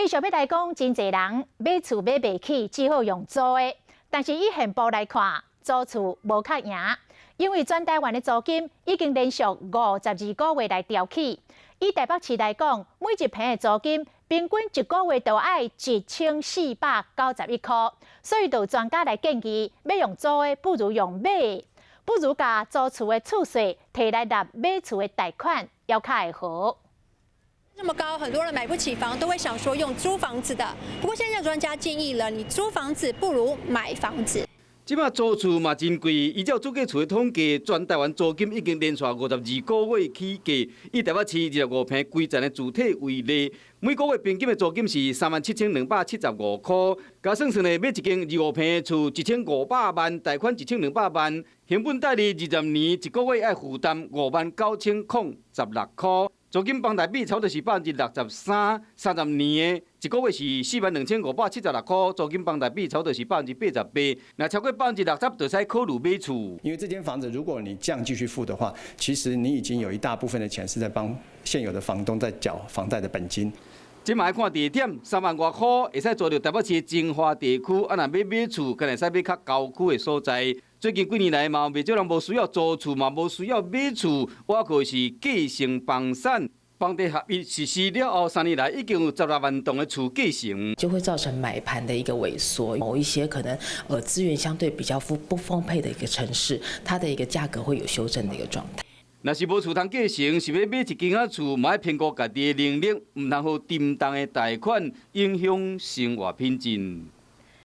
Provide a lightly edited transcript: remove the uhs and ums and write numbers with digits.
繼續欲來講，真濟人買厝買袂起，只好用租的。但是以現步來看，租厝無較贏，因為全台灣的租金已經連續52個月來調起。以台北市來講，每一坪的租金平均一個月就愛1491塊，所以就有專家來建議，欲用租的不如用買的，不如共租厝的厝稅提來納買厝的貸款，猶較會好。這麼高，很多人買不起房，都會想說用租房子的。不過現在專家建議了，你租房子不如買房子。這擺租厝嘛真貴，依照主計處的統計，全台灣租金已經連續52個月起價。以台北市25坪規層的主體為例，每個月平均的租金是37,275塊。共算算咧，買一間25坪的厝，1500萬，貸款1200萬，還本貸利20年，一個月愛負擔59,016塊。租金房貸比差不多是63%，30年的一個月是42,576塊，租金房貸比差不多是88%。若超過60%，就使考慮買厝。因為這間房子，如果你這樣繼續付的話，其實你已經有一大部分的錢是在幫現有的房東在繳房貸的本金。這嘛愛看地點，3萬外塊會使租著台北市精華地區，啊，若欲買厝，可能會使買較郊區的所在。最近幾年來嘛，袂少人無需要租厝，嘛無需要買厝，倚靠是繼承房產。房地合一實施了後，3年來已經有16萬棟的厝繼承，就會造成買盤的一個萎縮。某一些可能資源相對比較不豐沛的一個城市，它的一個價格會有修正的一個狀態。若是無厝通繼承，是欲買一間仔厝，嘛愛評估家己的能力，毋通予沉重的貸款影響生活品質。